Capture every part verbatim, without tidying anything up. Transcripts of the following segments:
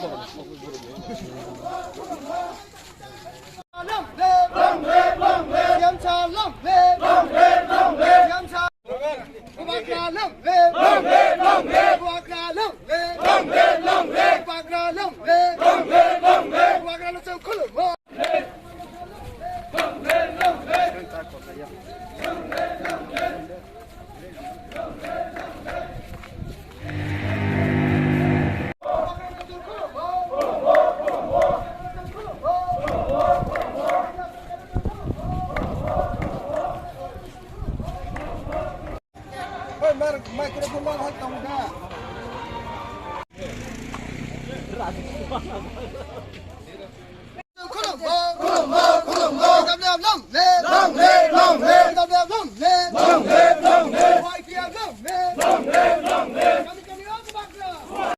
Long live, long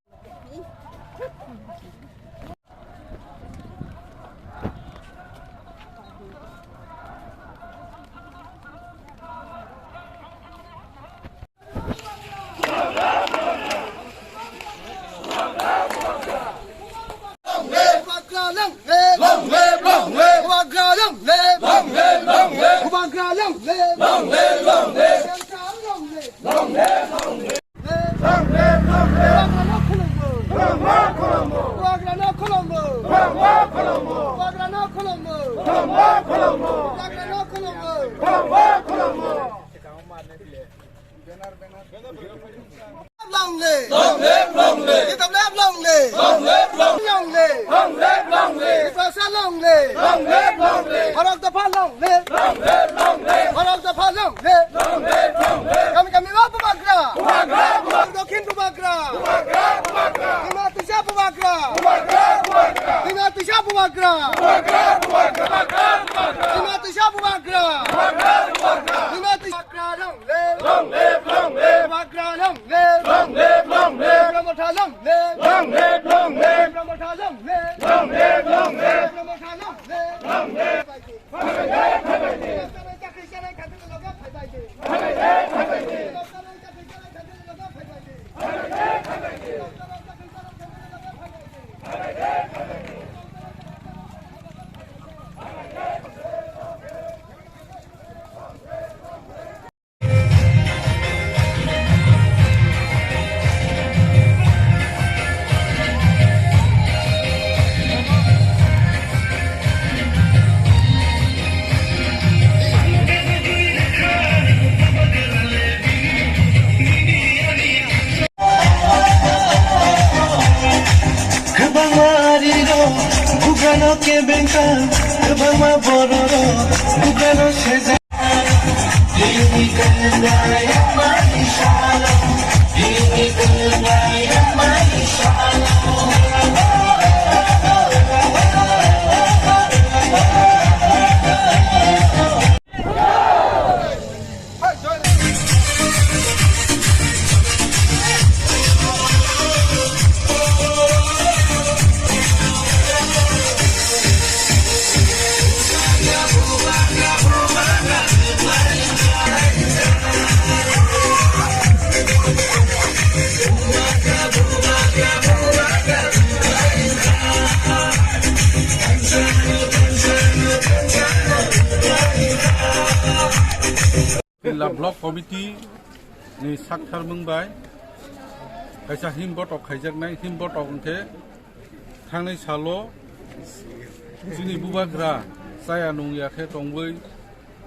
live. Bubagra long live. Long live, long live. Bubagra long live. Long live, long live. Bubagra long live. Long live, long live. Bubagra long live. Long live, long live. Long live, long live. Bubagra no khulumbo. Khulumbo, khulumbo. Bubagra no khulumbo. Khulumbo, khulumbo. Bubagra no khulumbo. Khulumbo, khulumbo. Bubagra no khulumbo. Khulumbo, khulumbo. Long live! Long live, long live! Kitab lab long live! Long live, long live! Long live! Long live, long live! Tiprasa long live! Long live, long live! Bharat Dopha long live! Long live, long live! Bharat Dopha long live! Long live, long live! Kami kami wa Bubagra! Bubagra, Bubagra! Dokhin Bubagra! Bubagra, Bubagra! Hima Tisa Bubagra! Bubagra, Bubagra! Hima Tisa Bubagra! Bubagra, Bubagra! Hima Tisa Bubagra! Bubagra, Bubagra! Hima Tisa Bubagra long live! Long live, long live! Bubagra long live! Long live, long live! Bubagra Motha long live! Long live, long live! Bubagra Motha long live! Long live, long live! Bubagra Motha long live! Long live! Kwbangma arirok bugano kebengkha, kwbangma bororok bugano sejak. Pilla Block Committee ni saktharmung bai kaisa himbotok khaijaknai, himbotok hwnkhe thangnai salo chini bubagra chaya nungya khe tongwi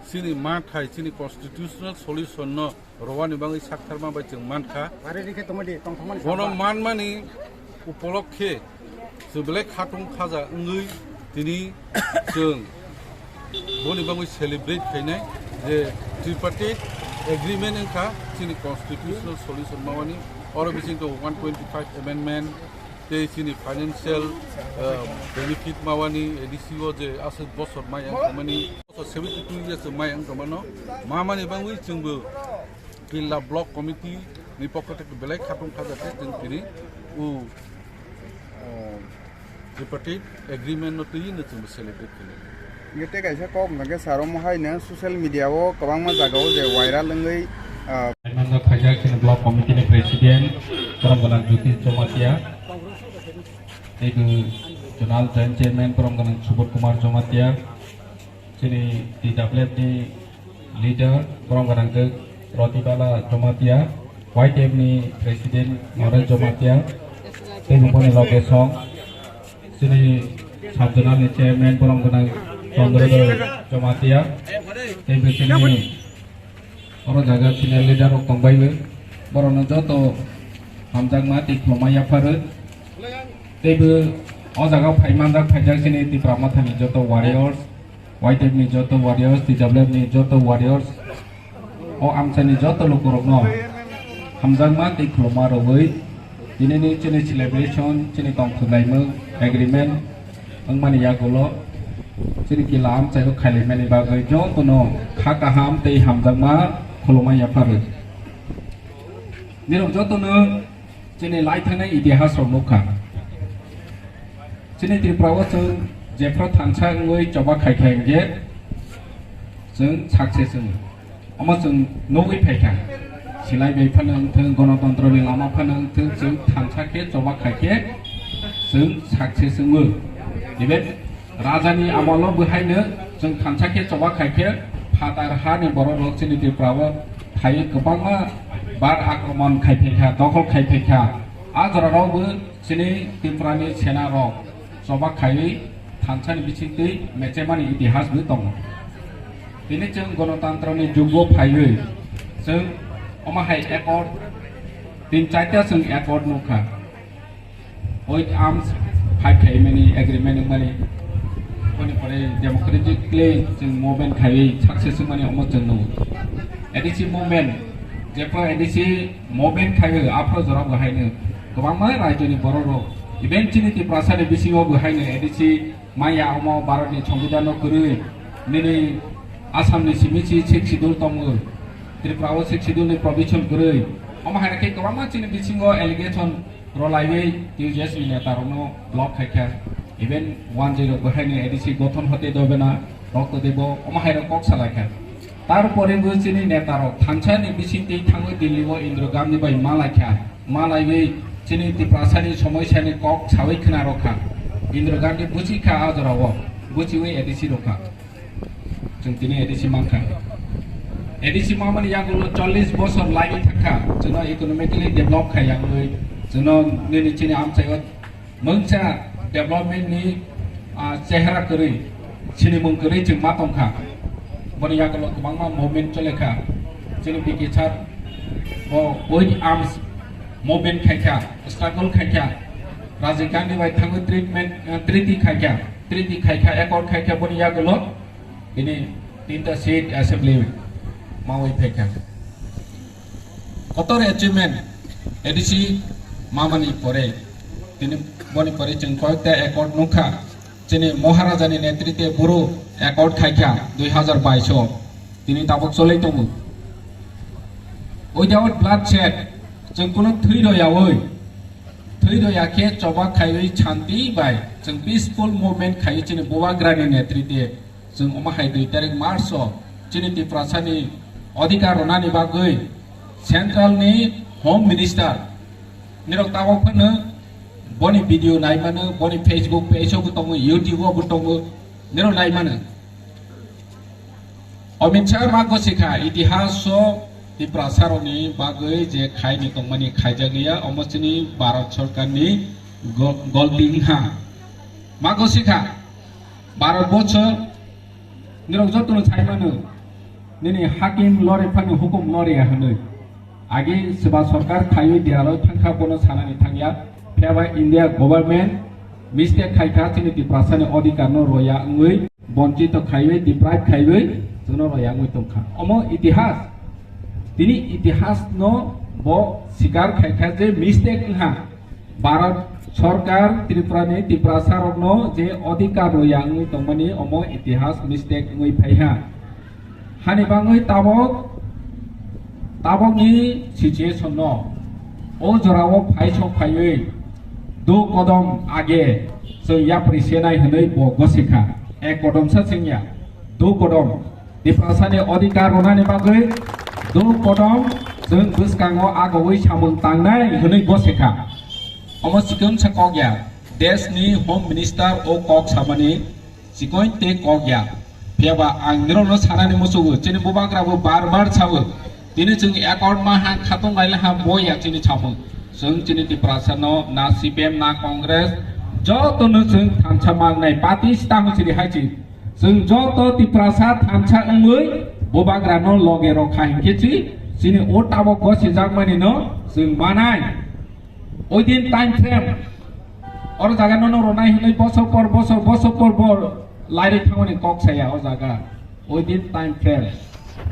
chini mathai, chini constitutional solution no rwani bagwi saktharma bai chwng mankha. Bono manmani upolokhe chwng belai khatung khaja wngwi tini chwng boni bagwi celebrate khainai je tripartite agreement wngkha chini constitutional solution mawani, oro bisingtwi one twenty five amendment tei chini financial, uh, benefit mawani A D C o je aswk bosor mai ang tongmani, bosor seventy two years mai ang tongmano, mamani bagwi chwngbo Pilla Block Committee ni pokho theke belai khatung khaja khe chwng tini u, uh, tripartite agreement no twi no chwngbo celebrate khainai. Hingke tei kaisa kok hwnka khe sir, omo hai no social media o kwbangma jaga o je viral wngwi, ah, Chairman no khaijak chini block committee ni president, Borom Gwnang Jyoti Jamatia. Teibo Zonal Joint Chairman borom gwnang Subodh Kumar Jamatia, chini T W F ni leader borom gwnang khe Rotibala Jamatia, Y T F ni President Noresh Jamatia, teibo boni loge song chini Sub Zonal ni Chairman borom gwnang Chandrodor Jamatia, teibo chini oro jaga senior leader rok tongbaio, borokno joto hamjakma tei khulumma yapharo. Teibo o jaga phai manjak phaijak chini Tipra Mothani joto warriors, Y T F ni joto warriors, T W F ni joto warriors, o amchaini joto lukurokno hamjakma tei khulumma rwui tinini chini celebration, chini tongthok laimung agreement wngmani yagulo chini kila amchaio khailaimani bagwi jotono kha kaham tei hamjakma khulumma yapharo. Nirok jotono chini lai thangnai itihas rok nukha. Chini Tripura o chwng jephru thansa wngwi choba khai kha hinkhe chwng success wngo. Omo chwng nugwi phaikha. Silai bai phano wngthwng, gonotontro ni lama phano wngthwng, chwng thansa khe choba khai khe chwng success wngo. Even Rajani amolo bwhaino chwng thansa khe choba khai khe phatar hani borok rok chini Tripura o phaiwi kwbangma bar akromon khai phaikha, dokhol khai phaikha. A jora rok bo chini Tripura ni sena rok choba khaiwi thansa ni bisingtwi mechemani itihas bo tongo. Tini chwng gonotantroni jugo phaiwi chwng omo hai accord tin charta chwng accord nukha. With arms fight khaimani agreement wngmani. Boni pore democratically chwng movement khaiwi success wngmani omo chwng nukgo. A D C movement, jepho A D C movement khaiwi aphro jora bo haino kwbangma rajyoni borok rok, even chini Tiprasa ni bisingo bo haino A D C maya omo Bharat ni Songbidan no kwrwi, nini Assam ni simi si Sixth Schedule tongo, Tripura o Sixth Schedule ni provision kwrwi, omo hai khe kwbangma chini bisingo allegation rwlaiwi T U J S ni neta rokno block khaikha, even one zero bo haino A D C gothon hote dobena rokto debo omo hai rok kok salaikha. Tarpore bo chini neta rok thansa ni bisingtwi thangwi Delhi o Indira Gandhi bai malaikha, malaiwi chini Tiprasa ni somosya ni kok sawi khna rokha. Indira Gandhi buchikha a jora o, buchiwi A D C rokha. Chwng tini A D C mankha. A D C mamani yagulo chollish bosor laiwi thangkha. Chwngno economically develop khai yangwi, chwngno nini chini amchaio mungsa development ni, ah, chehra kwrwi, sinimung kwrwi chwng ma tongkha. Boni yagulo kwbangma movement cholekha. Chini B K sir bo with arms movement khaikha, struggle khaikha. Rajiv Gandhi bai thangwi treatment, ah, treaty khaikha. Treaty khaikha, accord khaikha boni yagulo. Bini tinta seat assembly mawi phaikha. Kotor achievement A D C mamani pore, tini boni pore chwng koyekta accord nukha. Chini Maharaja ni netritwe boro accord khaikha dui hazar bais o. Tini tabuk cholwi tongo. Without bloodshed, chwng kunu thwi royawi, thwi roya khe choba khaiwi shanti bai chwng peaceful movement khaiwi chini Bubagra ni netritwe. Chwng omo hai dui tarik March o chini Tiprasa ni odhikar rwnani bagwi Central ni Home Minister nirok tabok phano boni video naimano, boni Facebook page o bo tongo, YouTube o bo tongo, nirok naimano. Amit Shah ma gosikha itihas o Tiprasa rokni bagwi je khaini tongmani khaijak ya, omo chini Bharat Sarkar ni go-, golti wngkha. Ma gosikha. Bharat bochor nirok jotono saimano, nini hakim lore phano hukum lore ya hwnwi. Agi swba sarkar khaiwi deralo thangkha bono sanani thangya. Phiya ba India government mistake khaikha, chini Tiprasani odhikar no roya wngwi bonchito khaiwi, deprive khaiwi chwngno roya wngwi tongkha. Omo itihas. Tini itihas no bo sikar khaikha je mistake wngkha. Bharat Sarkar Tripura ni Tiprasa rokno je odhikar roya wngwi tongmani omo itihas mistake wngwi phaiha. Hani bangwi tabok, tabokni situation no o jorao phai sok phaiwi du kodom age chwng yapri senai hwnwi bo gosikha. Ek kodom sa chwngya, du kodom. Tiprasani odhikar rwnani bagwi du kodom chwng bwskango agowi samung tangnai hwnwi gosikha. Omo sikon sa kok ya. Desh ni Home Minister o kok samani chikon tei kok ya. Phiya ba ang nirok no sanani musugo, chini bubagra bo bar bar sao. Tini chwng accord ma ha khatong laila ha bo ya chini chamung. Chwng chini Tiprasa no na C P M na Congress joto no chwng thansa mangnai party sta ho chiri hai chi. Chwng joto Tiprasa thansa wngwi bubagra no loge rok kha hinkhe chi chini o tabok go sijak mani no chwng manai. Within time frame, oro jaga no no ronai hinwi bosor por bosor, bosor por bor lairwi thangmani kok saya o jaga. Within time frame,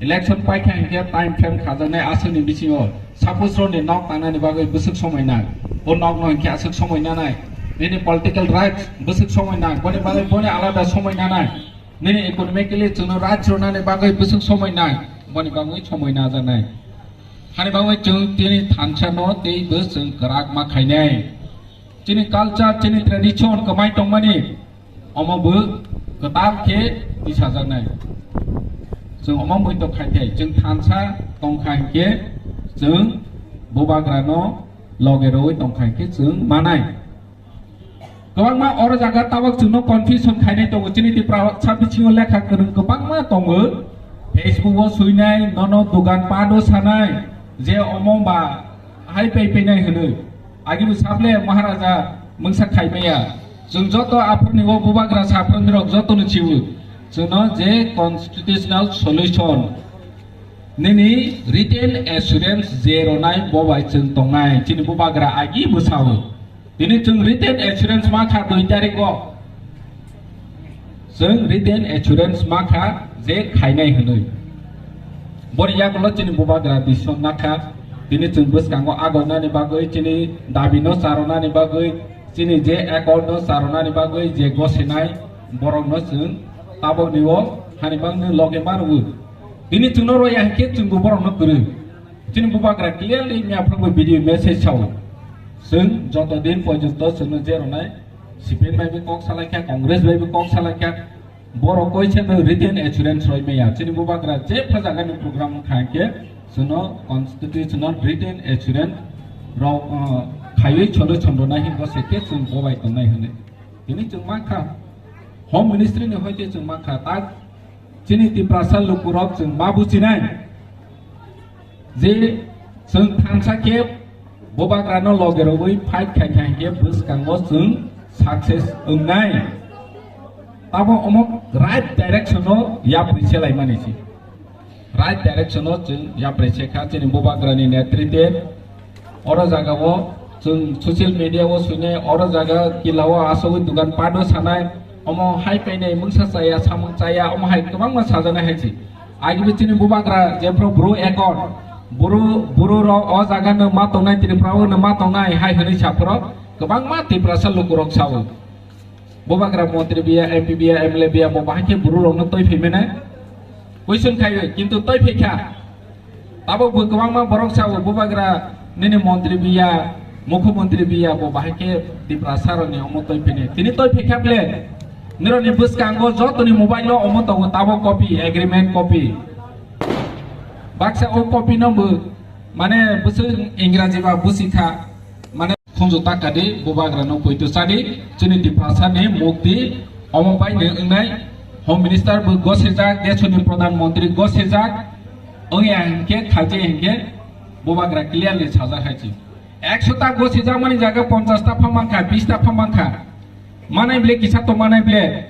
election paikha hinkhe time frame khajaknai aswkni bisingo. Suppose roni nok tangnani bagwi bwswk somoi nang, o nok no hinkhe aswk somoi nanai. Nini political rights bwswk somoi nang, boni bagwi boni alada somoi nanai. Nini economically chwngno rights rwnani bagwi bwswk somoi nang, boni bagwi somoi najaknai. Hani bagwi chwng tini thansa no tei bo chwng kwrak ma khainai. Chini culture, chini tradition kwmai tongmani omo bo kwtal khe tisajaknai. Chwng omo mui to khaithai, chwng thansa tongkha hinkhe chwng bubagra no loge rwi tongkha hinkhe chwng manai. Kwbangma oro jaga tabok chwngno confusion khainai tongo, chini Tiprasa bisingo lekha kwrwng kwbangma tongo. Facebook o suinai, nono dogan pado sanai, je omo ba hai pai painai hwnwi. Agi bo saple Maharaja mungsa khaimaya. Chwng joto aphurni o bubagra saphurni rok joto no chibu. Chwngno je constitutional solution, nini written assurance je ronai bo bai chwng tongnai. Chini bubagra agi bo sao. Tini chwng written assurance ma kha dui tarikh o. Chwng written assurance ma kha je khainai hwnwi. Boni yagulo chini bubagra decision na kha. Tini chwng bwskango agonani bagwi, chini dabi no charonani bagwi, chini je accord no charonani bagwi je gosinai borok no chwng tabok ni o hani bangni loge ma rwo. Tini chwngno roya hinkhe chwngbo borok no kwrwi. Chini bubagra clearly miya phwrwngwi video message sao. Chwng joto din porjonto chwngno je rwnai, C P M bai bo kok salaikha, Congress bai bo kok salaikha, borok koi se no written assurance roi maya. Chini bubagra je phajagani program wngkha hinkhe chwngno constitutional written assurance rok, uh, khaiwi solution rwnai hinbo se khe chwng bobai tongnai hwnwi. Tini chwng mankha, Home Ministry ni hoite chwng mankha, tak chini Tiprasa lukurok chwng ma buchinai. Je chwng thansa khe bubagrano loge rwui fight khai khai khe bwskango chwng success wngnai. Tamo omo right direction o yapri se laimani se. Right direction o chwng yapri se kha chini bubagrani netritwe. Oro jaga o chwng social media o suinai, oro jaga kila o asogwi dugan pado sanai, omo hai painai mungsa chaya, samung chaya, omo hai kwbangma sajaknai hai se. Agi bo chini bubagra jephru bru ekon, bru, bru rok o jaga no ma tongnai, Tripura o no ma tongnai hai hwnwi saphuru kwbangma Tiprasa lukurok sao. Bubagra montri biya, M P biya, M L A biya, bo bahai khe bru rok no twi phai mene? Question khai, kintu twi phai kha. Tabuk bo kwbangma borok sao, bubagra nini montri biya, mukhyamantri biya, bo bahai khe Tiprasa rokni omo twi phini. Tini twi phikha ble, nirokni bwskango jotoni mobile o omo tongo, tabuk copy, agreement copy. Baksa o copy no bo, mane bwswk Ingraji ba busi kha, mane khunju taka di, bubagra no poito chadi, chini Tiprasa ni mukti, omo bai ni wngnai, Home Minister bo gosijak, desoni Pradhan Mantri gosijak, wngya hinkhe, khaje hinkhe, bubagra clearly sajak hai chi. Ekso ta gosijakmani jaga ponchas ta pha mankha, bis ta pha mankha. Manai ble kisa to manai ble.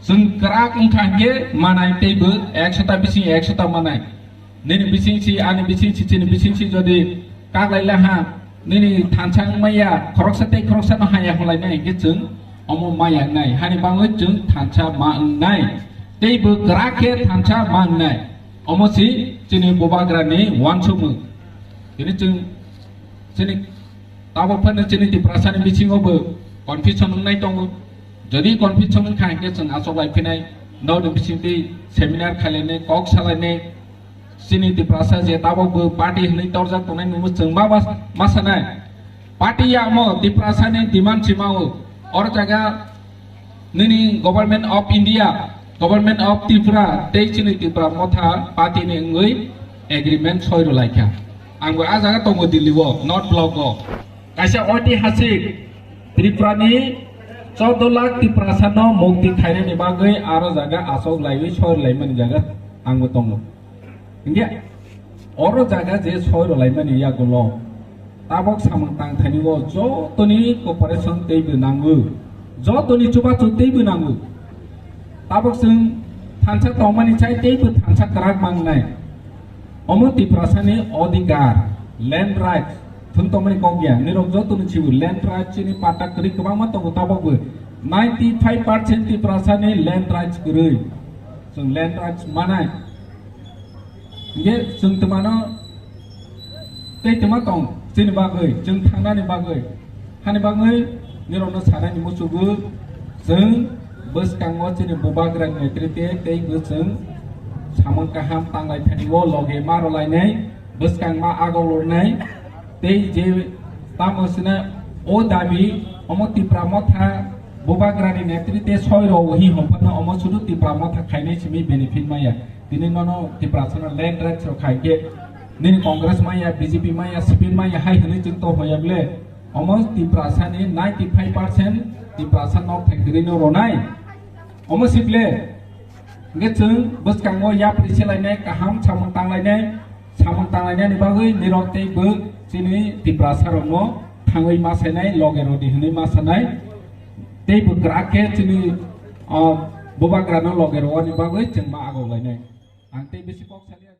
Chwng kwrak wngkha hinkhe manai teibo ekso ta bising ekso ta manai. Nini bising si, ani bising si, chini bising si jodi kaklai laha, nini thansa wngmaya, khoroksa tei khoroksa no haya hwnlainai hinkhe chwng omo maya wngnai. Hani bagwi chwng thansa ma wngnai. Teibo kwrak khe thansa ma wngnai. Omo si chini bubagrani uansukmung. Tini chwng chini tabuk phano chini Tiprasani bisingo bo confusion wngnai tongo. Jodi confusion wngkha hinkhe chwng achuk lai phinai, nokni bisingtwi seminar khailainai, kok salainai. Chini Tiprasa je tabuk bo party hwnwi torjak tongnai nungbo chwng ma, ma, ma sanai. Party ya omo Tiprasani demand sima o. Or jaga nini Government of India, Government of Tripura tei chini Tripura Motha party ni wngwi agreement soi rwlaikha. Ang bo a jaga tongo Delhi o, North Block o. Kaisa oitihasik Tripura ni Chordo lakh Tiprasano mukti khainani bagwi aro jaga achok laiwi soi laimani jaga angbo tongo. Hinkhe oro jaga je soi laimani yagulo tabok samung tangthaini o jotoni cooperation teibo nango, jotoni chubachu teibo nango. Tabok chwng thansa tongmani chai teibo thansa kwrak mangnai. Omo Tiprasani odhikar, land rights, thwng tongmani kok ya. Nirok joto ni chibu land rights chini pata kwrwi kwbangma tongo tabok bo. Ninety five percent Tiprasani land rights kwrwi. Chwng land rights manai. Hinkhe chwng twmano tei twma tong chini bagwi, chwng thangnani bagwi. Hani bagwi nirokno sanani muchugo chwng bwskango chini bubagrani netrite tei bo chwng samung kaham tanglai thani o loge ma rwlainai, bwskang ma agok lornai tei je tamo sina o dabi omo Tipra motha bubagrani netrite soi rw hi hwnphano omo sudu Tipra motha khainai simi benefit maya. Tini nono Tiprasano land rights rok khai khe nini Congress maya, B J P maya, C P M maya hai hwnwi chwng to hoya ble. Omo Tiprasani ninety five percent Tiprasa nok thai kwrwi no ronai. Omo sible. Hingke chwng bwskango yapri selainai kaham samung tanglainai, samung tanglainani bagwi nirok tei bo chini Tiprasa rokno thangwi ma sainai, loge rodi hwnwi ma sanai. Tei bo kwrak khe chini, ah, bubagrano loge rwani bagwi chwng ma agok lainai. Ang tei bisi kok saliya.